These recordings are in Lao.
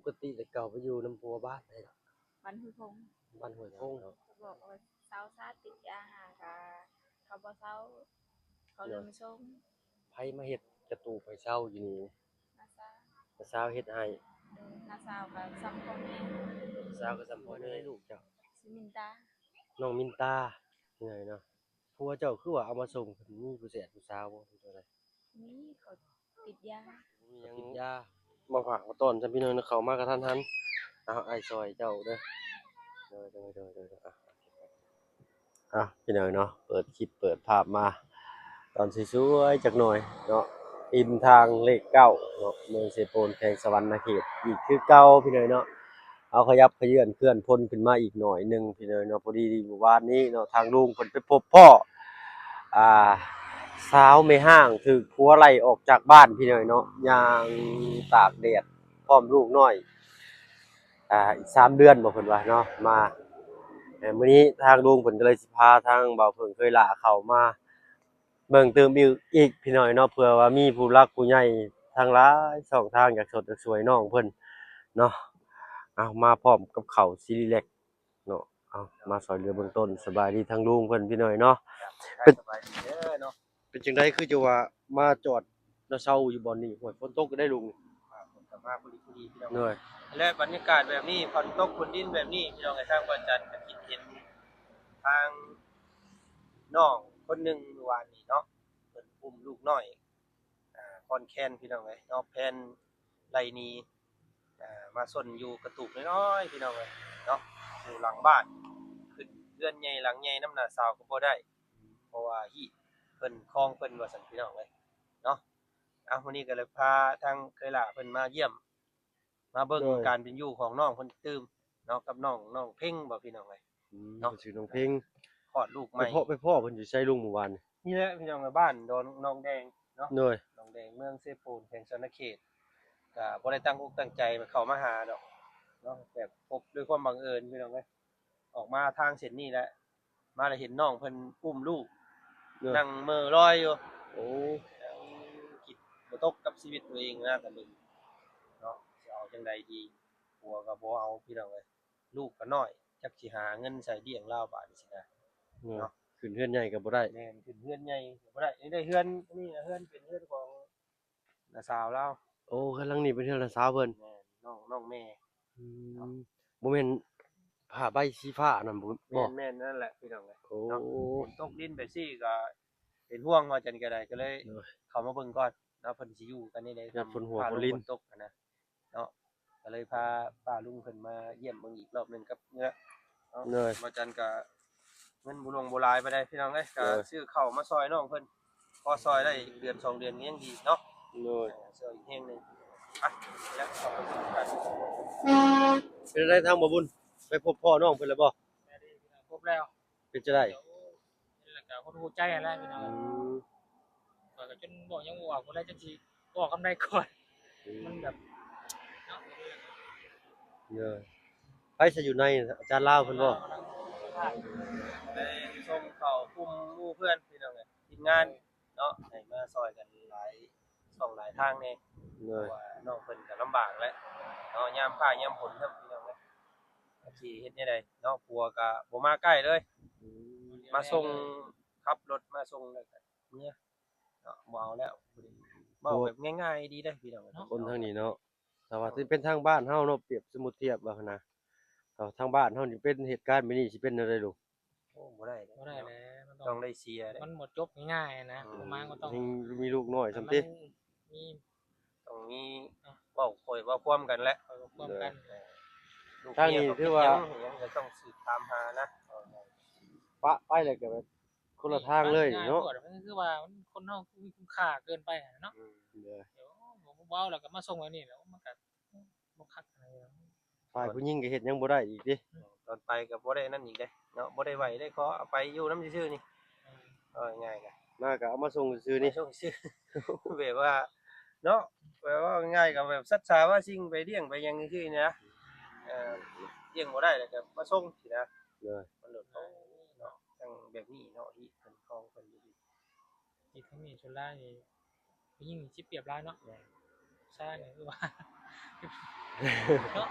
ປົກກະຕິແຕ່ເກົ່າໄປຢູ່ນຳຜົວບ້ານໃດລະ? ບ້ານຫ້ວຍພົງ. ບ້ານຫ້ວຍພົງ. ເຂົາບອກວ່າເຊົາຊາຕິດຢາຫາກະ ເຂົາບໍ່ເຊົາ ເຂົາເລີຍມາສົ່ງ. ໃຜມາເຮັດກະຕູບໃຫ້ເຊົາຢູ່ນີ້? ນ້າສາວ. ນ້າສາວເຮັດໃຫ້. ໂດຍ ນ້າສາວກະສ່ຳພໍ່ແມ່. ນ້າສາວກະສ່ຳພໍ່ແມ່. ໃຜເອີ້ນລູກເຈົ້າ? ຊື່ມິນຕາ. ນ້ອງມິນຕາ. ເອີຍເນາະ ຜົວເຈົ້າຄືວ່າເອົາມາສົ່ງ ເພິ່ນມີຜູ້ແສດຜູ້ສາວບໍ່ ຫຼືຈັ່ງໃດ? ມີ ເຂົາຕິດຢາ. ຕິດຢາ. ມາຝາກມາຕ້ອນຊະພີ່ນ້ອງເນາະ ເຂົ້າມາກະທັນຫັນ. ເອົາ ອ້າຍຊ່ອຍເຈົ້າເດີ. ໂດຍ ໂດຍ ໂດຍ ໂດຍ. ອ່ະ ພີ່ນ້ອງເນາະ ເປີດຄລິບເປີດພາບມາຕອນສວຍໆຈັກໜ່ອຍເນາະ ລິມທາງເລກເກົ້າເນາະ ເມືອງເຊໂປນ ແຂວງສະຫວັນນະເຂດ ອີກຄືເກົ່າພີ່ນ້ອງເນາະ. ເຮົາຂະຫຍັບຂະເຍືອນເຄື່ອນພົນຂຶ້ນມາອີກໜ້ອຍໜຶ່ງພີ່ນ້ອງເນາະ. ພໍດີມື້ວານນີ້ເນາະ ທາງລຸງເພິ່ນໄປພົບພໍ້ ອ່າ ສາວແມ່ຮ້າງຖືກຜົວໄລ່ອອກຈາກບ້ານພີ່ນ້ອງເນາະ ຍ່າງຕາກແດດພ້ອມລູກນ້ອຍ ອ່າ ອີກສາມເດືອນບໍ ເພິ່ນວ່າເນາະ ມາ. ເອີ ມື້ນີ້ທາງລຸງເພິ່ນກະເລີຍຊິພາທາງບ່າວເຜິ້ງເຄີຍຫຼ້າເຂົ້າມາເບິ່ງຕື່ມອີກ ອີກພີ່ນ້ອງເນາະ ເພື່ອວ່າມີຜູ້ຫຼັກຜູ້ໃຫຍ່ທັງຫຼາຍຊ່ອງທາງຢາກຊົດຢາກຊ່ວຍນ້ອງເພິ່ນເນາະ. ເອົາ ມາພ້ອມກັບເຂົ້າຊີຣີແລັກເນາະ. ເອົາ ມາຊ່ອຍເຫຼືອເບື້ອງຕົ້ນ. ສະບາຍດີທາງລຸງເພິ່ນພີ່ນ້ອງເນາະ. ເປັນ ສະບາຍດີເດີເນາະ. ເປັນຈັ່ງໃດຄືຈະວ່າມາຈອດມາເຊົາຢູ່ບ່ອນນີ້? ໂອ້ຍ ຝົນຕົກກະໄດ້ລຸງ. ອ່າ ຝົນກະມາພໍດີໆພີ່ນ້ອງ. ໂດຍ. ແລະ ບັນຍາກາດແບບນີ້ ຝົນຕົກຝົນດິນແບບນີ້ ພີ່ນ້ອງເອີຍ ທາງພະອາຈານກະຄິດເຫັນທາງນ້ອງຄົນໜຶ່ງມື້ວານນີ້ເນາະ ເພິ່ນອຸ້ມລູກນ້ອຍ ອ່າ ຄອນແຄນພີ່ນ້ອງເອີຍເນາະ ແຜ່ນໄລ່ໜີ ອ່າ ມາຊົນຢູ່ກະຕູບນ້ອຍໆພີ່ນ້ອງເອີຍເນາະ ຢູ່ຫຼັງບ້ານ. ຂຶ້ນເຮືອນໃຫຍ່ຫຼັງໃຫຍ່ນຳນ້າສາວກະບໍ່ໄດ້ ເພາະວ່າຮີດເພິ່ນຄອງເພິ່ນວ່າຊັ້ນພີ່ນ້ອງເອີຍເນາະ. ເອົາ ມື້ນີ້ກະເລີຍພາທາງເຄີຍຫຼ້າເພິ່ນມາຢ້ຽມ ມາເບິ່ງ ໂດຍ ການເປັນຢູ່ຂອງນ້ອງເພິ່ນຕື່ມເນາະ ກັບນ້ອງ ນ້ອງເພັງບໍພີ່ນ້ອງເອີຍ ອືມ ເນາະ ຊື່ນ້ອງເພັງ. ຄອດລູກໃໝ່. ໄປພໍ້ ໄປພໍ້ເພິ່ນຢູ່ໃສລຸງມື້ວານນີ້? ນີ້ແຫຼະພີ່ນ້ອງ ບ້ານດອນ ໜອງແດງເນາະ. ໂດຍ. ໜອງແດງ ເມືອງເຊໂປນ ແຂວງສະຫວັນນະເຂດ. ກະບໍ່ໄດ້ຕັ້ງອົກຕັ້ງໃຈເຂົ້າມາຫາດອກເນາະ ແບບພົບດ້ວຍຄວາມບັງເອີນພີ່ນ້ອງເອີຍ. ອອກມາທາງເສັ້ນນີ້ແຫຼະ ມາແລ້ວເຫັນນ້ອງເພິ່ນອຸ້ມລູກ ໂດຍ ນັ່ງເໝີລອຍຢູ່. ໂອ້ ຄິດບໍ່ຕົກກັບຊີວິດຕົວເອງນະ ຕອນນີ້ເນາະ ຊິເອົາຈັ່ງໃດດີ? ຜົວກະບໍ່ເອົາພີ່ນ້ອງເອີຍ ລູກກະນ້ອຍ ຈັກຊິຫາເງິນໃສລ້ຽງລາວບາດນີ້ຊິນະ ໂດຍ ເນາະ. ຂຶ້ນເຮືອນໃຫຍ່ກະບໍ່ໄດ້. ແມ່ນ ຂຶ້ນເຮືອນໃຫຍ່ກະບໍ່ໄດ້. ນີ້ໄດ້ເຮືອນ ນີ້ເຮືອນເປັນເຮືອນຂອງ ນ້າສາວລາວ. ໂອ້ ເຮືອນຫຼັງນີ້ເປັນເຮືອນນ້າສາວເພິ່ນ. ແມ່ນ ນ້ອງ ນ້ອງແມ່. ອືມ ເນາະ ບໍ່ແມ່ນຜ້າໃບສີຟ້ານັ້ນບໍ? ແມ່ນ ແມ່ນ ນັ້ນແຫຼະພີ່ນ້ອງເອີຍ. ໂອ້ ເນາະ ຝົນຕົກດິນແບບຊີ້ກະເປັນຫ່ວງວ່າຈັ່ງໃດ ກະເລີຍ ໂດຍ ເຂົ້າມາເບິ່ງກ່ອນເນາະ ເພິ່ນຊິຢູ່ກັນແນວໃດ ຢ້ານຝົນຫົວ ຝົນ ຝົນລິນ ຝົນຕົກຫັ້ນນະເນາະ. ກະເລີຍພາປ້າລຸງເພິ່ນມາຢ້ຽມເບິ່ງອີກລອບໜຶ່ງກັບເອື້ອຍເນາະ. ໂດຍ. ວ່າຈັ່ງກະເງິນບໍ່ຫຼວງບໍ່ຫຼາຍປານໃດພີ່ນ້ອງເອີຍ ກະ ໂດຍ ຊື້ເຂົ້າມາຊ່ອຍນ້ອງເພິ່ນ ພໍຊ່ອຍໄດ້ເດືອນສອງເດືອນກະຍັງດີເນາະ. ໂດຍ. ເອີ ຊ່ອຍອີກແຮງໜຶ່ງ. ໄປ ແລ້ວເຂົ້າໄປກັນ. ເປັນໃດທາງບ່າວບຸນ ໄປພົບພໍ້ນ້ອງເພິ່ນແລ້ວບໍ່? ແມ່ນ ພົບແລ້ວ. ເປັນຈັ່ງໃດ? ໂອ້ ເຫັນແລ້ວກະຫົດຫູ່ໃຈຫັ້ນແຫຼະພີ່ນ້ອງ. ອືມ ຂ້ອຍກະຈົນເວົ້າຫຍັງບໍ່ອອກ ບໍ່ໄດ້ຈັກຊິເວົ້າຄຳໃດກ່ອນ. ອືມ ມັນແບບເນາະ. ເອີ ໃຜຊະຢູ່ໃນ ອາຈານລາວເພິ່ນບໍ່? ໄປສົ່ງເຂົ້າກຸ່ມໝູ່ເພື່ອນພີ່ນ້ອງເອີຍ ທີມງານເນາະ ໃຫ້ມາຊ່ອຍກັນຫຼາຍຊ່ອງຫຼາຍທາງແດ່. ໂດຍ. ເພາະວ່ານ້ອງເພິ່ນກະລຳບາກແຫຼະເນາະ ຍາມຟ້າຍາມຝົນນຳພີ່ນ້ອງເອີຍ ຈັກຊິເຮັດແນວໃດເນາະ. ຜົວກະບໍ່ມາໃກ້ເລີຍ. ອືມ ມາສົ່ງ ຂັບລົດມາສົ່ງແລ້ວກະເມືອເນາະ ບໍ່ເອົາແລ້ວ. ເວົ້າແບບງ່າຍໆດີເດ້ພີ່ນ້ອງເນາະ ຄົນທາງນີ້ເນາະ. ແຕ່ວ່າຊິເປັນທາງບ້ານເຮົາເນາະ ປຽບສົມມຸດທຽບວ່າຫັ້ນນະ ທາງບ້ານເຮົານີ້ເປັນເຫດການແບບນີ້ຊິເປັນແນວໃດລູກ? ໂອ້ ບໍ່ໄດ້ເດ້ ບໍ່ໄດ້ແຫຼະ ມັນຕ້ອງ ຕ້ອງໄດ້ເສຍເດ້ ມັນບໍ່ຈົບງ່າຍໆນະ. ອືມ ປະມານກໍຕ້ອງ ຍັງມີລູກນ້ອຍຊ້ຳຕິ ມີ ຕ້ອງມີ ເວົ້າຄ່ອຍເວົ້າຄວາມກັນແຫຼະ ເວົ້າຄວາມກັນ. ໂດຍ. ທາງນີ້ຖືວ່າ ຫຍັງກະຕ້ອງສືບຕາມຫານະ ປະໄປແລ້ວກະແບບຄົນລະທາງເລີຍເນາະ. ມັນຄືວ່າຄົນເຮົາມີຄຸນຄ່າເກີນໄປຫັ້ນເນາະ. ອືມ ໂດຍ. ເວົ້າແລ້ວກະມາສົ່ງແບບນີ້ແຫຼະ ມັນກະບໍ່ຄັກຫັ້ນນະ. ຝ່າຍຜູ້ຍິງກະເຮັດຫຍັງບໍ່ໄດ້ອີກຕິ ຕອນໄປກະບໍ່ໄດ້ນັ້ນອີກເດ້ເນາະ ບໍ່ໄດ້ໄຫວ້ໄດ້ຂໍ ເອົາໄປຢູ່ນຳຊື່ໆນີ້. ເອີ ເວົ້າງ່າຍໆກະ ມາກະເອົາມາສົ່ງຊື່ໆນີ້ ມາສົ່ງຊື່ ແບບວ່າເນາະ ແບບວ່າງ່າຍໆກະແບບສັດສາວ່າສິ່ງໄປລ້ຽງໄປຫຍັງຊື່ໆນີ້ນະ. ເອີ ລ້ຽງບໍ່ໄດ້ແລ້ວກະມາສົ່ງຊີ້ນະ. ໂດຍ. ມັນໂດດອອກເນາະ ຈັ່ງແບບນີ້ເນາະ ທີ່ເພິ່ນຄອງເພິ່ນຢູ່ ທີ່ທາງນີ້ສ່ວນຫຼາຍນີ້ ຜູ້ຍິງຊິປຽບຫຼາຍເນາະ. ແມ່ນ. ຜູ້ຊາຍນີ້ຄືວ່າ ເນາະ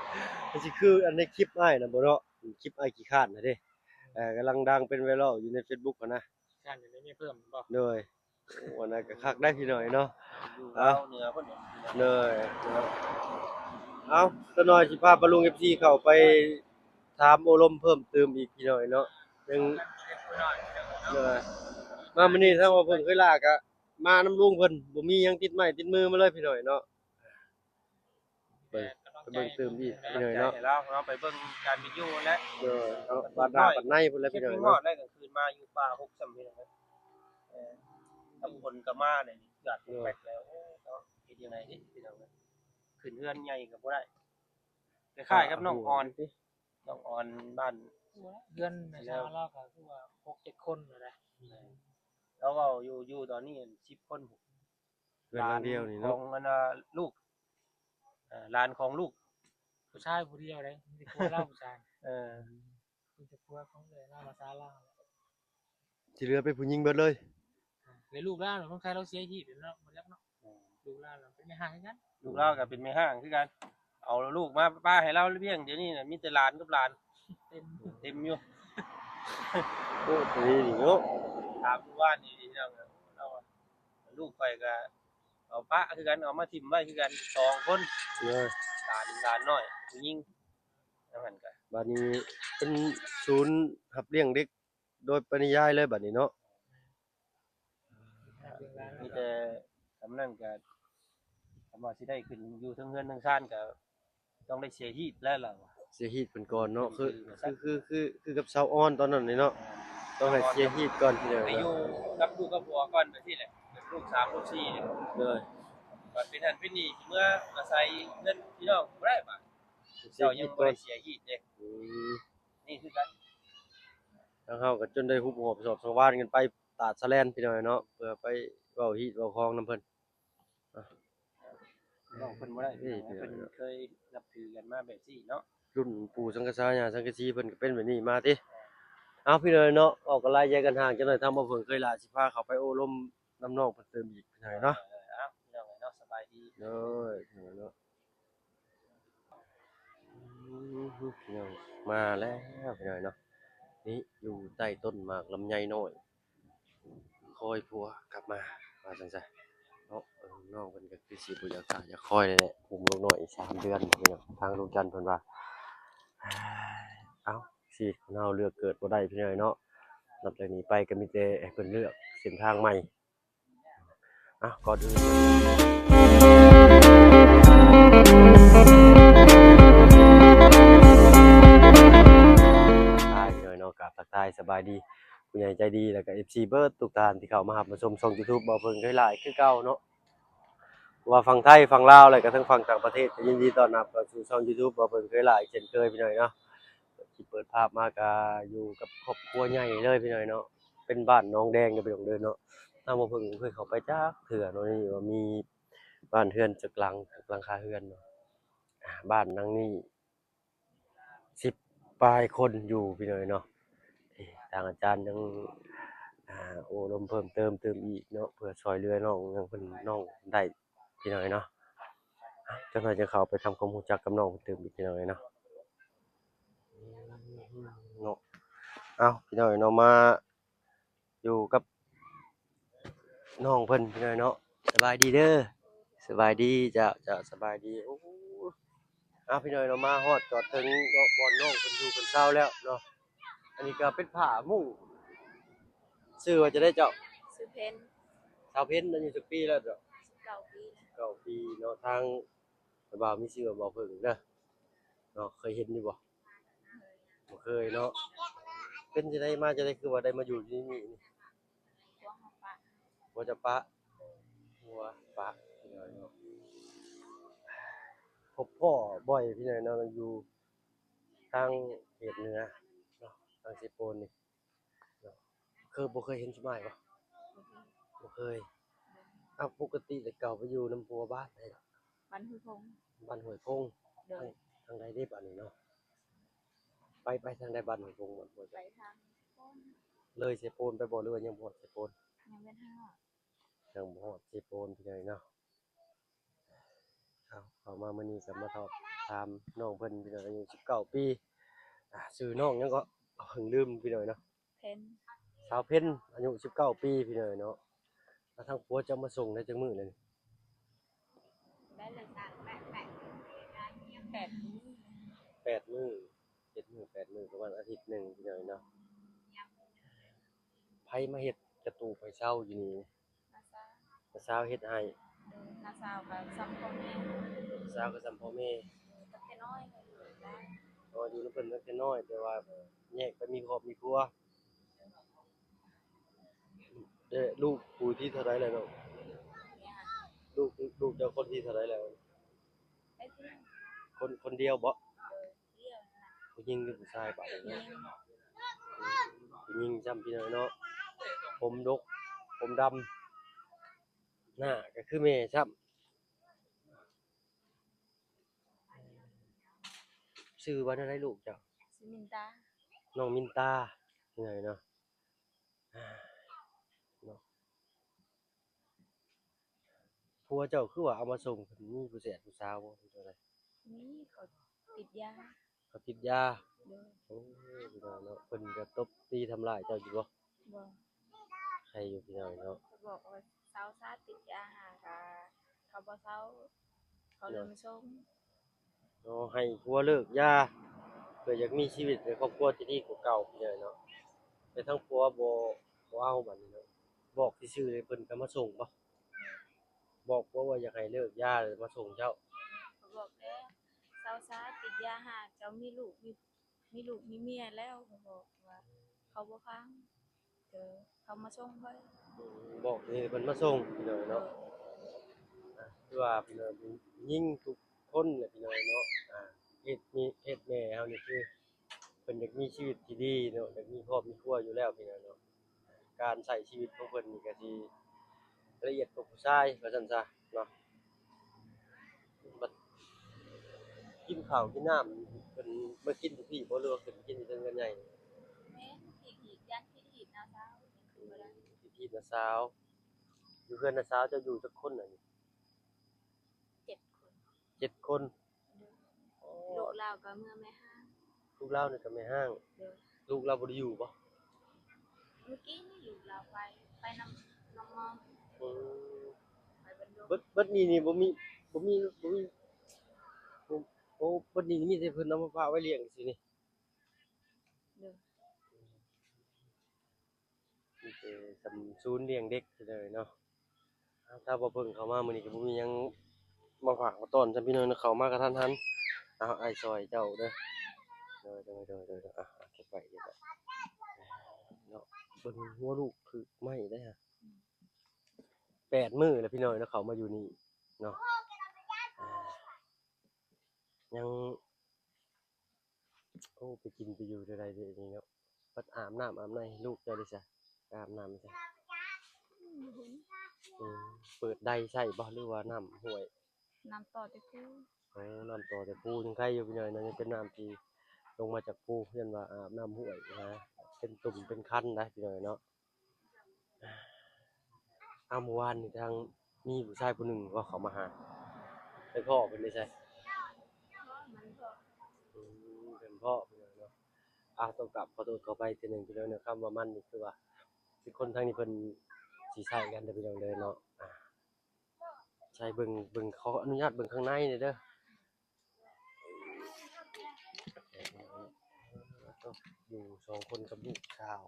ມັນຊິຄືອັນໃນຄລິບອ້າຍນະບໍ່ເນາະ ຄລິບອ້າຍຂີ້ຄ້ານນະເດ້ ເອີ ກຳລັງດັງເປັນໄວຣັລຢູ່ໃນເຟສບຸກຫັ້ນນະ ຂີ້ຄ້ານຢາກໄດ້ເມຍເພີ່ມແມ່ນບໍ່? ໂດຍ ໂອ້ ອັນນັ້ນກໍຄັກໄດ້ພີ່ນ້ອງເນາະ ຢູ່ລາວເໜືອພຸ້ນ ໂດຍ ເອົາ ຈັກໜ່ອຍຊິພາປ້າລຸງ ເອັຟຊີ ເຂົ້າໄປຖາມໂອ້ລົມເພີ່ມຕື່ມອີກພີ່ນ້ອງເນາະ ຍັງ ໂດຍ ມາມື້ນີ້ທາງວ່າເພິ່ນເຄີຍລາກໍ ມານຳລຸງເພິ່ນ ບໍ່ມີຫຍັງຕິດໄມ້ຕິດມືມາເລີຍພີ່ນ້ອງເນາະ ໄປ ໄປເບິ່ງຕື່ມອີກພີ່ນ້ອງເນາະ ໃຫ້ລາວເນາະ ໄປເບິ່ງການເປັນຢູ່ຫັ້ນແຫຼະ ເອີ ເອົາ ບາດໜ້າບາດໃນພຸ້ນແຫຼະພີ່ນ້ອງເນາະ ແລ້ວກາງຄືນມາຢູ່ປ່າຮົກຊ້ຳພີ່ນ້ອງເອີຍ ເອີ ນ້ຳຝົນກໍມາແລ້ວ ຢາກແປກແລ້ວ ເອີ ເນາະ ເຮັດຈັ່ງໃດເດພີ່ນ້ອງເອີຍ ຂຶ້ນເຮືອນໃຫຍ່ກໍບໍ່ໄດ້ ຄ້າຍໆກັບນ້ອງອ່ອນຕິ ນ້ອງອ່ອນບ້ານ ເຮືອນແມ່ຊາວລາວກໍຄືວ່າຫົກເຈັດຄົນແລ້ວນະ ລາວເວົ້າຢູ່ ຢູ່ຕອນນີ້ສິບຄົນ ເຮືອນຫຼັງດຽວນີ້ເນາະ ຂອງອັນນ່າລູກ ເອີ ຫຼານຂອງລູກ ຜູ້ຊາຍຜູ້ດຽວເດ້ ມີແຕ່ຜົວລາວຜູ້ຊາຍ ເອີ ມີແຕ່ຜົວຂອງເອື້ອຍລາວ ພາສາລາວ ທີ່ເຫຼືອເປັນຜູ້ຍິງເບິດເລີຍ ແລະລູກລາວ ສົງໄສລາວເສຍຊີວິດແລ້ວເນາະ ບໍ່ຈັກເນາະ ເອີ ລູກລາວເປັນແມ່ຮ້າງຄືກັນ ລູກລາວກໍເປັນແມ່ຮ້າງຄືກັນ ເອົາລູກມາປະໃຫ້ລາວລ້ຽງ ດຽວນີ້ນະມີແຕ່ຫຼານກັບຫຼານ ເຕັມ ເຕັມຢູ່ ໂອ້ ດີເນາະ ຖາມມື້ວານນີ້ພີ່ນ້ອງ ລາວວ່າ ລູກຂ້ອຍກໍເອົາປະຄືກັນ ເອົາມາຖິ້ມໄວ້ຄືກັນສອງຄົນ ເອີ ຫຼານ ຫຼານນ້ອຍຜູ້ຍິງ ນັ້ນກໍ ບາດນີ້ເປັນສູນຮັບລ້ຽງເດັກໂດຍປະລິຍາຍເລີຍບາດນີ້ເນາະ ມີແຕ່ ສ່ຳນັ້ນກໍ ຄຳວ່າຊິໄດ້ຂຶ້ນຢູ່ເທິງເຮືອນເທິງຊານກໍ ຕ້ອງໄດ້ເສຍຊີວິດແລ້ວລະ ເສຍຊີວິດເພິ່ນກ່ອນເນາະ ຄື ຄື ຄື ຄື ຄືກັບຊາວອ່ອນຕອນນັ້ນນີ້ເນາະ ຕ້ອງໃຫ້ເສຍຊີວິດກ່ອນ ໄປຢູ່ກັບລູກກັບຜົວກ່ອນ ແບບນີ້ແຫຼະ ເປັນລູກສາມລູກສີ່ນີ້ ໂດຍ ບັດເປັນຫັ້ນເປັນນີ້ ຊິເມືອອາໄສເຮືອນພີ່ນ້ອງບໍ່ໄດ້ບາດ ເຈົ້າຍັງບໍ່ໄດ້ເສຍຊີວິດເດ້ ອືມ ນີ້ຄືກັນ ທາງເຮົາກໍຈົນໄດ້ຮຸບຫອບສອບສັງວານກັນໄປຕາດສະແລນພີ່ນ້ອງເນາະ ເພື່ອໄປເວົ້າຮີດເວົ້າຄອງນຳເພິ່ນ ນ້ອງເພິ່ນບໍ່ໄດ້ ເອີ ເພິ່ນເຄີຍນັບຖືກັນມາແບບນີ້ເນາະ ລຸ້ນປູ່ສັງກະສາ ຍ່າສັງກະສີ ເພິ່ນກໍເປັນແບບນີ້ມາຕິ ເອົາ ພີ່ນ້ອງເນາະ ອອກກັນຫຼາຍໃຈກັນຫ່າງ ຈັກໜ່ອຍທາງບໍ່ເພິ່ງເຄີຍຫຼາຊິພາເຂົ້າໄປໂອ້ລົມນຳນ້ອງເພິ່ນຕື່ມອີກພີ່ນ້ອງເນາະ ເອີ ເອົາ ພີ່ນ້ອງເນາະ ສະບາຍດີ ໂດຍ ພີ່ນ້ອງເນາະ ອືມ ພີ່ນ້ອງ ມາແລ້ວພີ່ນ້ອງເນາະ ນີ້ຢູ່ໃຕ້ຕົ້ນໝາກລຳໄຍນ້ອຍ ຄອຍຜົວກັບມາ ວ່າຈັ່ງຊັ້ນເນາະ ເອີ ນ້ອງເພິ່ນກໍຄືຊິບໍ່ຢາກຖ້າຢາກຄອຍແຫຼະ ອຸ້ມລູກນ້ອຍສາມເດືອນພີ່ນ້ອງ ທາງລຸງຈັນເພິ່ນວ່າ ເອົ້າ ຊີວິດຄົນເຮົາເລືອກເກີດບໍ່ໄດ້ພີ່ນ້ອງເນາະ ນັບຈາກນີ້ໄປກໍມີແຕ່ໃຫ້ເພິ່ນເລືອກເສັ້ນທາງໃໝ່ ອ່ະ ກ່ອນອື່ນ ທັກທາຍພີ່ນ້ອງເນາະ ກາບທັກທາຍສະບາຍດີຜູ້ໃຫຍ່ໃຈດີ ແລ້ວກໍ ເອັຟຊີ ເບິດທຸກທ່ານທີ່ເຂົ້າມາຮັບມາຊົມຊ່ອງ YouTube ບໍ່ເພິ່ງເຄີຍຫຼາຍຄືເກົ່າເນາະ ວ່າຝັ່ງໄທ ຝັ່ງລາວ ແລ້ວກໍທັງຝັ່ງຕ່າງປະເທດ ກໍຍິນດີຕ້ອນຮັບເຂົ້າສູ່ຊ່ອງ YouTube ບໍ່ເພິ່ງເຄີຍຫຼາຍເຊັ່ນເຄີຍພີ່ນ້ອງເນາະ ທີ່ເປີດພາບມາກະຢູ່ກັບຄອບຄົວໃຫຍ່ເລີຍພີ່ນ້ອງເນາະ ເປັນບ້ານໜອງແດງເດີພີ່ນ້ອງເດີເນາະ ທາງບໍ່ເພິ່ງເຄີຍເຂົ້າໄປຈັກເທື່ອເນາະ ນີ້ວ່າມີບ້ານເຮືອນຈັກຫຼັງ ຈັກຫຼັງຄາເຮືອນເນາະ ອ່າ ບ້ານຫຼັງນີ້ສິບປາຍຄົນຢູ່ພີ່ນ້ອງເນາະ ເອີ ທາງອາຈານຍັງ ອ່າ ໂອ້ລົມເພີ່ມເຕີມຕື່ມອີກເນາະ ເພື່ອຊ່ອຍເຫຼືອນ້ອງ ຫຍັງເພິ່ນ ນ້ອງໄດ້ ພີ່ນ້ອງເນາະ ຈັກໜ່ອຍຈະເຂົ້າໄປທຳຄວາມຮູ້ຈັກກັບນ້ອງເພິ່ນຕື່ມອີກພີ່ນ້ອງເນາະ ເນາະ ເອົ້າ ພີ່ນ້ອງເນາະ ມາຢູ່ກັບນ້ອງເພິ່ນພີ່ນ້ອງເນາະ ສະບາຍດີເດີ ສະບາຍດີ ເຈົ້າ ເຈົ້າ ສະບາຍດີ ໂອ້ ອ່າ ພີ່ນ້ອງເນາະ ມາຮອດຈອດເຖິງເນາະ ບ່ອນນ້ອງເພິ່ນຢູ່ເພິ່ນເຊົາແລ້ວເນາະ ອັນນີ້ກໍເປັນຜ້າມຸ້ງ ຊື່ວ່າຈັ່ງໃດເຈົ້າ? ຊື່ເພັນ ສາວເພັນ ອາຍຸຈັກປີແລ້ວເຈົ້າ? ສິບເກົ້າປີແລ້ວ ສິບເກົ້າປີເນາະ ທາງບ່າວມີຊື່ວ່າບ່າວເພິ່ງເດີເນາະ ເຄີຍເຫັນຢູ່ບໍ່? ບໍ່ເຄີຍເນາະ ເປັນຈັ່ງໃດ ມາຈັ່ງໃດ ຄືວ່າໄດ້ມາຢູ່ທີ່ນີ້? ຜົວເຮົາປະ ຜົວເຈົ້າປະ ຜົວປະ ພົບພໍ້ບ່ອຍພີ່ນ້ອງເນາະ ຢູ່ທາງເຂດເໜືອເນາະ ທາງເຊໂປນນີ້ເນາະ ເຄີຍ ບໍ່ເຄີຍເຫັນຊຸມອ້າຍບໍ່? ບໍ່ເຄີຍ ບໍ່ເຄີຍ ເອົ້າ ປົກກະຕິແຕ່ເກົ່າໄປຢູ່ນຳຜົວບ້ານໃດ? ບ້ານຫ້ວຍພົງ ບ້ານຫ້ວຍພົງ ໂດຍ ທາງ ທາງໃດເດບາດນີ້ເນາະ? ໄປ ໄປທາງໃດ ບ້ານຫ້ວຍພົງ ບ້ານຫ້ວຍ ໄປທາງເຊໂປນ ເລີຍເຊໂປນໄປບໍ່ ຫຼືວ່າຍັງບໍ່ຮອດເຊໂປນ? ຍັງບໍ່ຮອດ ຍັງບໍ່ຮອດເຊໂປນພີ່ນ້ອງເນາະ ເອົາ ເຂົ້າມາມື້ນີ້ກໍມາສອບຖາມນ້ອງເພິ່ນ ພີ່ນ້ອງ ອາຍຸສິບເກົ້າປີ. ອາ ຊື່ນ້ອງຫຍັງເກາະ? ເພິ່ງລືມ ພີ່ນ້ອງເນາະ. ເພັນ. ສາວເພັນ ອາຍຸສິບເກົ້າປີ ພີ່ນ້ອງເນາະ. ອາ ທາງຜົວຈະມາສົ່ງໄດ້ຈັກມື້ແລ້ວນີ້? ໄດ້ແລ້ວ ສາມ ແປດ ແປດ ແປດມື້ ແປດມື້ ເຈັດມື້ ແປດມື້ ປະມານອາທິດໜຶ່ງ ພີ່ນ້ອງເນາະ. ໃຜມາເຮັດກະຕູບໃຫ້ເຊົາຢູ່ນີ້? ນ້າສາວ. ນ້າສາວເຮັດໃຫ້. ໂດຍ ນ້າສາວກໍຊ່ຳພໍ່ແມ່. ນ້າສາວກໍຊ່ຳພໍ່ແມ່. ໂດຍ ຕັ້ງແຕ່ນ້ອຍກໍຢູ່ນຳກັນ. ອໍ ຢູ່ນຳເພິ່ນຕັ້ງແຕ່ນ້ອຍ ແຕ່ວ່າແຍກໄປມີຄອບມີຄົວ. ເດ້ ລູກຜູ້ທີເທົ່າໃດແລ້ວນ້ອງ? ລູກ ລູກເຈົ້າຄົນທີເທົ່າໃດແລ້ວ? ຄົນ ຄົນດຽວບໍ? ຜູ້ຍິງຫຼືຜູ້ຊາຍບາດນີ້? ຜູ້ຍິງ. ຜູ້ຍິງຊ້ຳ ພີ່ນ້ອງເນາະ. ຜົມດົກ ຜົມດຳ ໜ້າກໍຄືແມ່ຊ້ຳ. ຊື່ວ່າແນວໃດລູກເຈົ້າ? ຊື່ມິນຕາ. ນ້ອງມິນຕາ ພີ່ນ້ອງເນາະ. ເນາະ ຜົວເຈົ້າຄືວ່າເອົາມາສົ່ງ ເພິ່ນມີຜູ້ແຊດຜູ້ສາວບໍ່ ຫຼືຈັ່ງໃດ? ມີ ເຂົາຕິດຢາ. ເຂົາຕິດຢາ. ໂດຍ. ໂອ້ ພີ່ນ້ອງເນາະ ເພິ່ນກໍຕົບຕີທຳລາຍເຈົ້າຢູ່ບໍ່? ບໍ່. ໄຄຢູ່ ພີ່ນ້ອງເນາະ. ເຂົາບອກວ່າເຊົາຊາ ຕິດຢາຫາກະ ເຂົາບໍ່ເຊົາ ເຂົາເລີຍມາສົ່ງ. ເນາະ ໃຫ້ຜົວເລີກຢາ ເພື່ອຢາກມີຊີວິດໃນຄອບຄົວທີ່ດີກວ່າເກົ່າ ພີ່ນ້ອງເນາະ. ແຕ່ທາງຜົວບໍ່ ບໍ່ເອົາບາດນີ້ເນາະ. ບອກຊື່ໆ ເພິ່ນກໍມາສົ່ງບໍ່? ບອກຜົວວ່າຢາກໃຫ້ເລີກຢາ ແລ້ວມາສົ່ງເຈົ້າ. ເຂົາບອກແຕ່ເຊົາຊາ ຕິດຢາຫາກ ເຈົ້າມີລູກ ມີ ມີລູກມີເມຍແລ້ວ ເຂົາບອກວ່າ ເຂົາບໍ່ຟັງ ເອີ ເຂົາມາສົ່ງຂ້ອຍ. ອືມ ບອກໃຫ້ເພິ່ນມາສົ່ງ ພີ່ນ້ອງເນາະ. ໂດຍ. ອາ ຄືວ່າເພິ່ນເປັນຍິງທຸກຄົນແຫຼະ ພີ່ນ້ອງເນາະ. ອາ ເຮັດມີ ເຮັດແມ່ເຮົານີ້ຄືເພິ່ນຢາກມີຊີວິດທີ່ດີເນາະ ຢາກມີຄອບມີຄົວຢູ່ແລ້ວ ພີ່ນ້ອງເນາະ. ການໃຊ້ຊີວິດຂອງເພິ່ນນີ້ກໍຊິລະອຽດກວ່າຜູ້ຊາຍວ່າຊັ້ນຊະເນາະ. ບັດກິນເຂົ້າກິນນ້ຳ ເພິ່ນມາກິນຢູ່ພີ້ບໍ່ ຫຼືວ່າຂຶ້ນກິນຢູ່ເທິງເຮືອນໃຫຍ່? ແມ່ນ ທີ່ ທີ່ ຢ້ານທີ່ ທີ່ໜ້າສາວ ຂຶ້ນບໍ່ໄດ້. ທີ່ ທີ່ໜ້າສາວ. ຢູ່ເຮືອນນ້າສາວເຈົ້າຢູ່ຈັກຄົນລະນີ້? ເຈັດຄົນ. ເຈັດຄົນ. ໂດຍ. ອໍ ລູກລາວກໍເມືອແມ່ຮ້າງ. ລູກລາວນີ້ກໍແມ່ຮ້າງ. ໂດຍ. ລູກລາວບໍ່ໄດ້ຢູ່ບໍ່? ມື້ກີ້ນີ້ລູກລາວໄປ ໄປນຳນ້ອງມອງ. ອືມ. ໄປເບິດ ເບິດນີ້ນີ້ບໍ່ມີ ບໍ່ມີ ບໍ່ມີ ໂອ້ ເບິດນີ້ມີແຕ່ເພິ່ນເອົາມາຝາກໄວ້ລ້ຽງຊື່ນີ້. ໂດຍ. ມີແຕ່ສຳ ສູນລ້ຽງເດັກເລີຍເນາະ. ຖ້າບໍ່ເພິ່ງເຂົ້າມາມື້ນີ້ກໍບໍ່ມີຫຍັງມາຝາກມາຕ້ອນຊ້ຳ ພີ່ນ້ອງເນາະ. ເຂົ້າມາກະທັນຫັນ. ເອົາ ອ້າຍຊ່ອຍເຈົ້າເດີ. ໂດຍ ໂດຍ ໂດຍ ໂດຍ ອ່ະ ເກັບໄວ້ ເກັບໄວ້ເນາະ. ເບິ່ງຫົວລູກຖືກໄມ້ໄດ໋ ແປດມື້ແລ້ວ ພີ່ນ້ອງເນາະ ເຂົ້າມາຢູ່ນີ້ເນາະ. ຍັງ ໂອ້ ໄປກິນໄປຢູ່ແນວໃດເດນີ້ເນາະ. ບັດອາບນ້ຳອາບໃນໃຫ້ລູກເຈົ້າເດຊະ ອາບນ້ຳໃສ່? ອືມ ເປີດໄດໃຊ້ບໍ່ ຫຼືວ່ານ້ຳຫ້ວຍ? ນ້ຳຕໍ່ແຕ່ພູ. ໂອ້ ນ້ຳຕໍ່ແຕ່ພູ ຍັງໄຄຢູ່ ພີ່ນ້ອງເນາະ. ຍັງເປັນນ້ຳທີ່ລົງມາຈາກພູ ຢ້ານວ່າອາບນ້ຳຫ້ວຍນະ ເປັນຕຸ່ມເປັນຄັນໄດ໋ ພີ່ນ້ອງເນາະ. ອ້າວ ມື້ວານນີ້ທາງ ມີຜູ້ຊາຍຜູ້ໜຶ່ງເວົ້າເຂົ້າມາຫາ ໄປພໍ້ເພິ່ນຢູ່ໃສ? ອືມ ເພິ່ນພໍ້ເພິ່ນເນາະ. ອາ ຕ້ອງກາບຂໍໂທດຂໍອະໄພເທື່ອໜຶ່ງ ພີ່ນ້ອງເນາະ. ຄຳວ່າມັນນີ້ຄືວ່າ ຄືຄົນທາງນີ້ເພິ່ນຊິໃຊ້ກັນເດີ ພີ່ນ້ອງເດີເນາະ. ອາ ໃຊ້ເບິ່ງ ເບິ່ງ ຂໍອະນຸຍາດເບິ່ງຂ້າງໃນແດ່ເດີ. ຢູ່ສອງຄົນກັບລູກສາວ.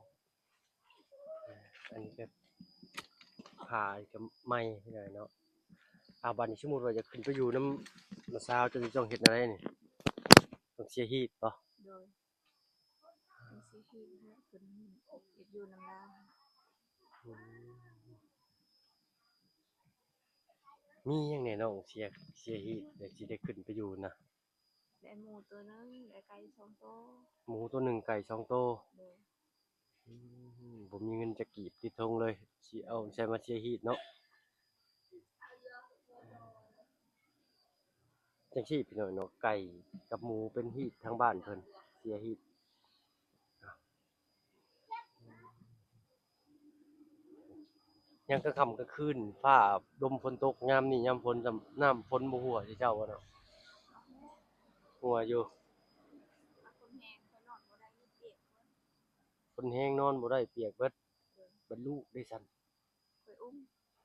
ອັນນີ້ກໍຜ້າກໍໃໝ່ເນາະ. ອາ ບາດນີ້ສົມມຸດວ່າຢາກຂຶ້ນໄປຢູ່ນຳນ້າສາວ ເຈົ້າຊິຕ້ອງເຮັດແນວໃດນີ້? ຕ້ອງເສຍຮີດບໍ່? ໂດຍ ຕ້ອງເສຍຮີດ ເພິ່ນຢາກຢູ່ນຳລາວ. ອືມ ມີຫຍັງແດ່ນ້ອງ ເສຍ ເສຍຮີດ ແລ້ວຊິໄດ້ຂຶ້ນໄປຢູ່ນະ? ໄດ້ໝູໂຕໜຶ່ງ ໄດ້ໄກ່ສອງໂຕ. ໝູໂຕໜຶ່ງ ໄກ່ສອງໂຕ. ໂດຍ. ອືມ ບໍ່ມີເງິນຈັກກີບຕິດຖົງເລີຍ ຊິເອົາໃສມາເສຍຮີດເນາະ. ຈັ່ງຊີ້ພີ່ນ້ອງເນາະ ໄກ່ກັບໝູເປັນຮີດ ທາງບ້ານເພິ່ນເສຍຮີດ. ເ ຍາມກາງຄ່ຳກາງຄືນ ຟ້າລົມຝົນຕົກ ຍາມນີ້ຍາມຝົນ ນ້ຳຝົນບໍ່ຮົ່ວຄືເຈົ້າບໍ່ເນາະ? ຮົ່ວຢູ່. ຝົນແຮງນອນບໍ່ໄດ້ ປຽກເບິດ. ບັດລູກເດຊັ້ນ? ຂ້ອຍອຸ້ມ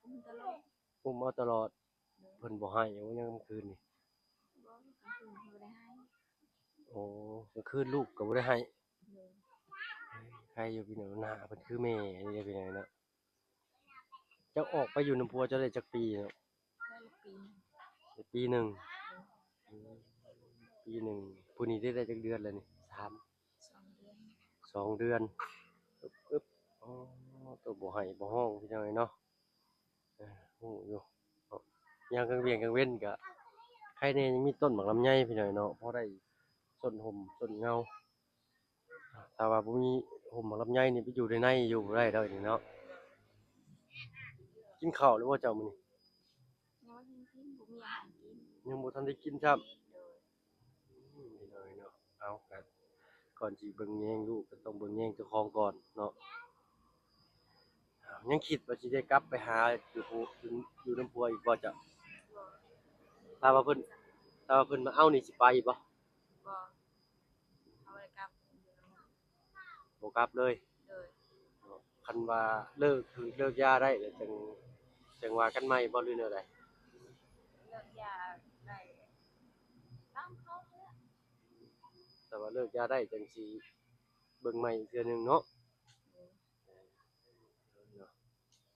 ອຸ້ມຕະຫຼອດ. ອຸ້ມເອົາຕະຫຼອດ. ໂດຍ. ເພິ່ນບໍ່ໄຫ້ຫຍັງກາງຄືນນີ້? ບໍ່ ກາງຄືນບໍ່ໄດ້ໄຫ້. ໂອ້ ກາງຄືນລູກກະບໍ່ໄດ້ໄຫ້. ໂດຍ. ໄຄຢູ່ພີ່ນ້ອງ ໜ້າເພິ່ນຄືແມ່ນີ້ເດ້ພີ່ນ້ອງເນາະ. ເຈົ້າອອກໄປຢູ່ນຳຜົວເຈົ້າໄດ້ຈັກປີເນາະ? ໄດ້ປີໜຶ່ງ. ໄດ້ປີໜຶ່ງ. ໂດຍ. ອືມ ປີໜຶ່ງ. ຜູ້ນີ້ໄດ້ ໄດ້ຈັກເດືອນແລ້ວນີ້? ສາມ ສອງເດືອນ. ສອງເດືອນ. ອຶບ ອືບ ອໍ ໂຕບໍ່ໄຫ້ບໍ່ຮ້ອງພີ່ນ້ອງເນາະ. ເອີ ຮູ້ຢູ່ເນາະ ຍາມກາງວຽງກາງເວັນກະໄຄແດ່ ຍັງມີຕົ້ນໝາກລຳໄຍພີ່ນ້ອງເນາະ ພໍໄດ້ຊົນຮົ່ມຊົນເງົາ. ຖ້າວ່າບໍ່ມີຮົ່ມໝາກລຳໄຍນີ້ ໄປຢູ່ໃນ ໃນຢູ່ບໍ່ໄດ້ດອກນີ້ເນາະ. ກິນເຂົ້າແລ້ວບໍ່ເຈົ້າມື້ນີ້? ຍັງບໍ່ທັນກິນ ບໍ່ມີອາຫານກິນ. ຍັງບໍ່ທັນໄດ້ກິນຊ້ຳ. ໂດຍ. ອືມ ພີ່ນ້ອງເນາະ ເອົາ ກະກ່ອນຊິເບິ່ງແຍງລູກ ກະຕ້ອງເບິ່ງແຍງເຈົ້າຂອງກ່ອນເນາະ. ຍັງຄິດວ່າຊິໄດ້ກັບໄປຫາຢູ່ ຢູ່ນຳຜົວອີກບໍ່ເຈົ້າ? ບໍ່. ຖ້າວ່າເພິ່ນ ຖ້າວ່າເພິ່ນມາເອົານີ້ຊິໄປບໍ່? ບໍ່. ເຮົາບໍ່ໄດ້ກັບ ບໍ່ກັບເລີຍ. ໂດຍ. ຄັນວ່າເລີກ ຖືກເລີກຢາໄດ້ແລ້ວ ຈັ່ງ ຈັ່ງວ່າກັນໃໝ່ບໍ່ ຫຼືແນວໃດ? ເລີກຢາໄດ້ ຕາມເຂົາຫັ້ນແຫຼະ. ຖ້າວ່າເລີກຢາໄດ້ ຈັ່ງຊິເບິ່ງໃໝ່ອີກເທື່ອໜຶ່ງເນາະ. ໂດຍ.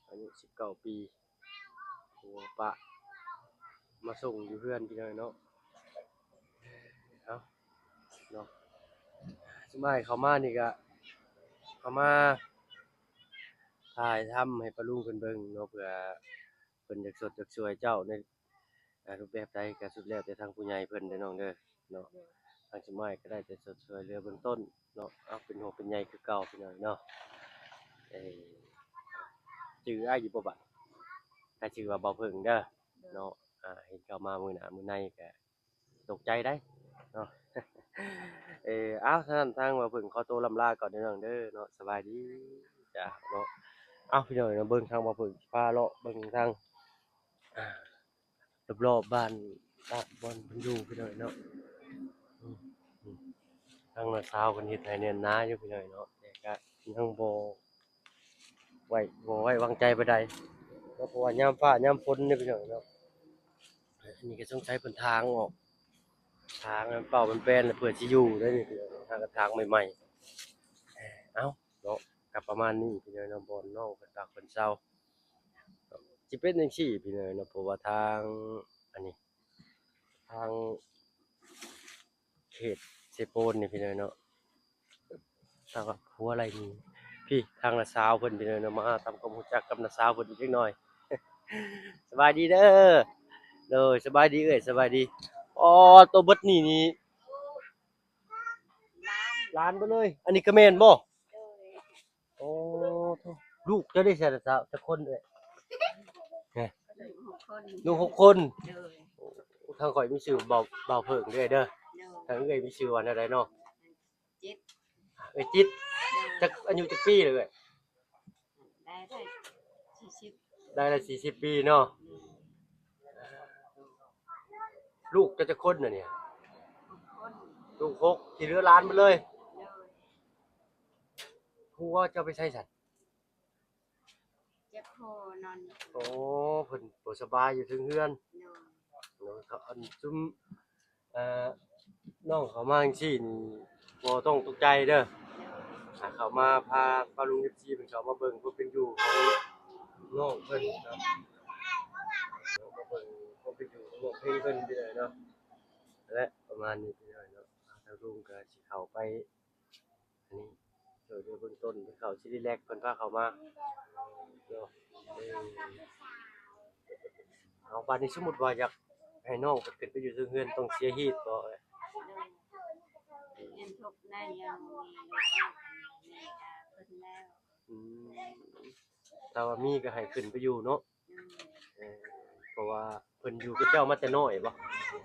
ອາຍຸສິບເກົ້າປີ ຜົວປະມາສົ່ງຢູ່ເຮືອນພີ່ນ້ອງເນາະ. ເອົາເນາະ ຊຸມອ້າຍເຂົ້າມານີ້ກະເຂົ້າມາຖ່າຍທຳໃຫ້ປ້າລຸງເພິ່ນເບິ່ງເນາະ ເພື່ອເພິ່ນຢາກຊົດຢາກຊ່ວຍເຈົ້າໃນ ອ່າ ຮູບແບບໃດກະສຸດແລ້ວແຕ່ທາງຜູ້ໃຫຍ່ເພິ່ນເດີນ້ອງເດີເນາະ. ໂດຍ. ທາງຊຸມອ້າຍກະໄດ້ແຕ່ຊ່ວຍເຫຼືອເບື້ອງຕົ້ນເນາະ ເອົາ ເປັນຫ່ວງເປັນໃຍຄືເກົ່າພີ່ນ້ອງເນາະ. ເອີ ຈື່ອ້າຍຢູ່ບໍ່ບາດ? ອ້າຍຊື່ວ່າບ່າວເຜິ້ງເດີ. ໂດຍ. ເນາະ ອ່າ ເຫັນເຈົ້າມາມື້ໜ້າມື້ໃນກະຕົກໃຈໄດ໋ເນາະ. ເອີ ເອົາ ສະນັ້ນທາງບ່າວເຜິ້ງຂໍໂຕລ່ຳລາກ່ອນເດີນ້ອງເດີເນາະ. ສະບາຍດີ ຈ້າເນາະ. ເອົາ ພີ່ນ້ອງເນາະ ເບິ່ງທາງບ່າວເຜິ້ງຊິພາເລາະເບິ່ງທາງ ອ່າ ລອບໆບ້ານ ບ້ານບ່ອນເພິ່ນຢູ່ພີ່ນ້ອງເນາະ. ອືມ ອືມ ທາງນ້າສາວເພິ່ນເຮັດໄຮ່ແໜ້ນໜາຢູ່ພີ່ນ້ອງເນາະ ແຕ່ກະຍັງບໍ່ໄວ້ ບໍ່ໄວ້ວາງໃຈປານໃດເນາະ ເພາະວ່າຍາມຟ້າຍາມຝົນເດ້ພີ່ນ້ອງເນາະ. ອັນນີ້ກະສົງໄສເພິ່ນຖາງອອກ ຖາງໃຫ້ມັນເປົ່າແປນໆ ແລ້ວເພື່ອຊິຢູ່ໄດ໋ນີ້ ຫາກະຖາງໃໝ່ໆ. ເອົ້າ ເນາະ ກະປະມານນີ້ພີ່ນ້ອງເນາະ ບ່ອນນ້ອງເພິ່ນພັກເພິ່ນເຊົາ ຊິເປັນຈັ່ງຊີ້ພີ່ນ້ອງເນາະ. ເພາະວ່າທາງ ອັນນີ້ ທາງເຂດເຊໂປນນີ້ພີ່ນ້ອງເນາະ ທາງຄົວໄລ່ນີ້ ພີ້ ທາງນ້າສາວເພິ່ນພີ່ນ້ອງເນາະ ມາທຳຄວາມຮູ້ຈັກກັບນ້າສາວເພິ່ນອີກຈັກໜ່ອຍ. ສະບາຍດີເດີ. ໂດຍ ສະບາຍດີເອື້ອຍ ສະບາຍດີ. ອໍ ໂຕເບິດນີ້ນີ້ ຫຼານເບິດເລີຍ ອັນນີ້ກະແມ່ນບໍ່? ໂອ້ ລູກເຈົ້າໄດ້ໃສລະ ຈັກຄົນເອື້ອຍ? ລູກຫົກຄົນ. ໂດຍ. ໂອ້ ທາງຂ້ອຍມີຊື່ບ່າວ ບ່າວເຜິ້ງເດີ້ ເດີ້. ໂດຍ. ທາງເອື້ອຍມີຊື່ວ່າແນວໃດເນາະ? ເຈັດ. ເອື້ອຍຈິດ. ໂດຍ. ຈັກ ອາຍຸຈັກປີລະເອື້ອຍ? ໄດ້ ໄດ້ສີ່ສິບ ໄດ້ລະສີ່ສິບປີເນາະ. ໂດຍ. ລູກເຈົ້າຈັກຄົນນະນີ້? ຫົກຄົນ. ລູກຫົກ ທີ່ເຫຼືອຫຼານເບິດເລີຍ. ໂດຍ. ຜົວເຈົ້າໄປໃສຊັ້ນ? ເຈັບຄໍນອນຢູ່. ໂອ້ ເພິ່ນບໍ່ສະບາຍຢູ່ເທິງເຮືອນ. ໂດຍ. ໂດຍ. ອັນ ຊຸມ ເອີ ນ້ອງເຂົ້າມາຈັ່ງຊີ້ນີ້ ບໍ່ຕ້ອງຕົກໃຈເດີ. ໂດຍ. ອ່າ ເຂົ້າມາພາປ້າລຸງ ເອັຟຊີ ເພິ່ນເຂົ້າມາເບິ່ງຄວາມເປັນຢູ່ຂອງນ້ອງເພິ່ນເນາະ ເຂົ້າມາເບິ່ງຄວາມເປັນຢູ່ຂອງນ້ອງເພັງເພິ່ນພີ່ນ້ອງເນາະ ແລະ ປະມານນີ້ພີ່ນ້ອງເນາະ. ທາງລຸງກະຊິເຂົ້າໄປ ອັນນີ້ ຊ່ວຍເຫຼືອເບື້ອງຕົ້ນ ເພິ່ນເຂົ້າຊິຣີແລັກ ເພິ່ນພາເຂົ້າມາເນາະ. ເອີ ເອົາ ບາດນີ້ສົມມຸດວ່າຢາກໃຫ້ນ້ອງເພິ່ນຂຶ້ນໄປຢູ່ເທິງເຮືອນ ຕ້ອງເສຍຮີດບໍ່? ໂດຍ. ເງິນທົບໄດ້ຍັງມີຢູ່ ເພິ່ນແລ້ວ. ອືມ ຖ້າວ່າມີກະໃຫ້ຂຶ້ນໄປຢູ່ເນາະ. ໂດຍ. ເອີ ເພາະວ່າເພິ່ນຢູ່ກັບເຈົ້າມາແຕ່ນ້ອຍບໍ່? ເພິ່ນ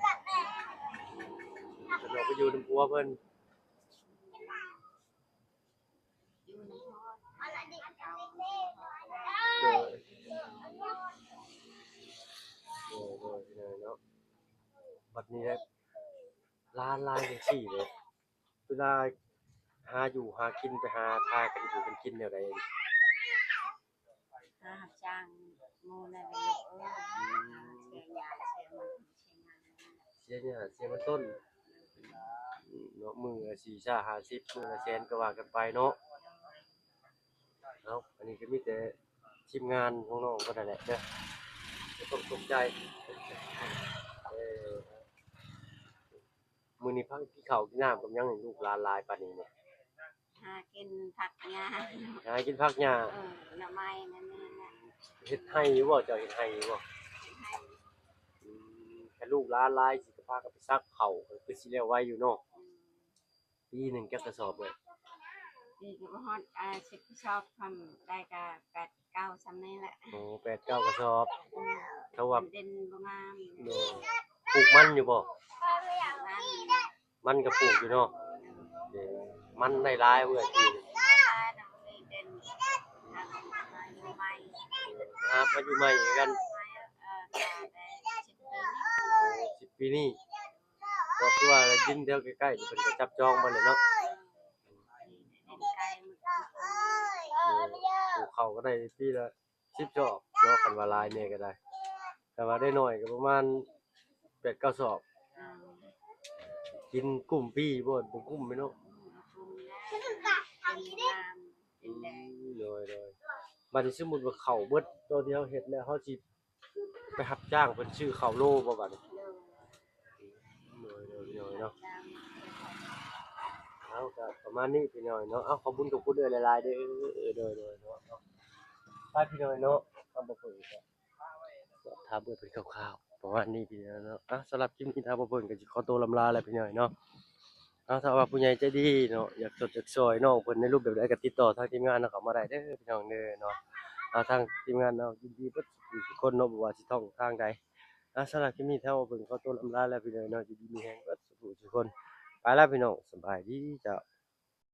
ອອກໄປຢູ່ນຳຜົວເພິ່ນ. ໂດຍ. ໂດຍ ໂດຍ ໂດຍເນາະ. ບັດນີ້ແຫຼະ ຫຼານຫຼາຍຈັ່ງຊີ້ເດ້ ເວລາຫາຢູ່ຫາກິນ ໄປຫາ ພາກັນຢູ່ກັນກິນແນວໃດ? ຫາຮັບຈ້າງໝູ່ນັ້ນແຫຼະລູກເອີຍ. ອືມ ເສຍຫຍ້າເສຍມັນ ເສຍຫຍ້າເສຍມັນຕົ້ນເນາະ ມື້ລະສີ່ສິບ ຫ້າສິບ ມື້ລະແສນກໍວ່າກັນໄປເນາະ. ເອົາ ອັນນີ້ກໍມີແຕ່ທີມງານຂອງນ້ອງເພິ່ນນັ້ນແຫຼະເດີ ບໍ່ຕ້ອງຕົກໃຈ. ເອີ ມື້ນີ້ພາກັນກິນເຂົ້າກິນນ້ຳກັບຫຍັງ ລູກຫຼານຫຼາຍປານນີ້ນີ້? ຫາກິນຜັກຫຍ້າ ຫາກິນຜັກຫຍ້າ. ເອີ ໜໍ່ໄມ້ມັນມີນະ. ເຮັດໄຮ່ຢູ່ບໍ່? ເຈົ້າເຮັດໄຮ່ຢູ່ບໍ່? ເຮັດໄຮ່. ອືມ ຄັນລູກຫຼານຫຼາຍຊິກໍພາກັນໄປສັກເຂົ້າ ກໍຄືຊິແລ້ວໄວຢູ່ເນາະ. ອືມ ປີໜຶ່ງຈັກກະສອບເອີຍ? ປີກໍບໍ່ຮອດ ອ່າ ສິບກະສອບ ທຳໄດ້ກະແປດເກົ້າ ຊ່ຳນີ້ແຫຼະ. ໂອ້ ແປດເກົ້າກະສອບ. ອືມ ຖ້າວ່າມັນເດັ່ນບໍ່ງາມ. ໂດຍ ປູກມັນຢູ່ບໍ່? ມັນ ມັນກໍປູກຢູ່ເນາະ. ເອີ ມັນໄດ້ຫຼາຍເວີ້ຍປີນີ້. ເອີ ເດັ່ນ ຫາມາຢູ່ໃໝ່ຄືກັນ. ເອີ ສິບປີນີ້. ກໍຄືວ່າດິນແຖວໃກ້ໆນີ້ເພິ່ນກໍຈັບຈອງມາແລ້ວເນາະ. ເອີ ປູກເຂົ້າກໍໄດ້ປີລະສິບສອບເນາະ ຄັນວ່າຫຼາຍແດ່ກໍໄດ້. ຄັນວ່າໄດ້ໜ້ອຍກໍປະມານແປດເກົ້າສອບ. ເອີ ກິນກຸ້ມປີບໍ່? ບໍ່ກຸ້ມແມ່ນເນາະ. ອືມ ໂດຍໆ. ບັດນີ້ສົມມຸດວ່າເຂົ້າເບິດ ຕອນທີ່ເຮົາເຮັດແລ້ວ ເຮົາຊິ ໄປຮັບຈ້າງເພິ່ນຊື້ເຂົ້າໂລບໍ່ບັດນີ້? ໂດຍ ໂດຍ ໂດຍເນາະ. ເອົາ ກໍປະມານນີ້ພີ່ນ້ອງເນາະ. ເອົາ ຂອບຄຸນຂອບຄຸນເອື້ອຍຫຼາຍໆເດີ. ໂດຍ ໂດຍເນາະ. ໄປພີ່ນ້ອງເນາະ ທາງບໍ່ເພິ່ນກໍ ກໍຖາມເອື້ອຍເພິ່ນຄ່າວໆ ປະມານນີ້ພີ່ນ້ອງເນາະ. ເອົາ ສຳລັບຄລິບນີ້ທາງບໍ່ເພິ່ນກໍຊິຂໍຕົວລຳລາແລ້ວພີ່ນ້ອງເນາະ. ເອົາ ຖ້າວ່າຜູ້ໃຫຍ່ໃຈດີເນາະ ຢາກຊົດຢາກຊ່ອຍນ້ອງເພິ່ນໃນຮູບແບບໃດ ກໍຕິດຕໍ່ທາງທີມງານເຮົາເຂົ້າມາໄດ້ເດີພີ່ນ້ອງເດີເນາະ. ເອົາ ທາງທີມງານເຮົາຍິນດີເບິດທຸກຄົນເນາະ ບໍ່ວ່າຊິຊ່ອງທາງໃດ. ເອົາ ສຳລັບຄລິບນີ້ທາງບໍ່ເພິ່ນຂໍຕົວລຳລາແລ້ວພີ່ນ້ອງເນາະ. ຢູ່ດີມີແຮງເບິດທຸກຄົນ. ໄປລະພີ່ນ້ອງ ສະບາຍດີເຈົ້າ.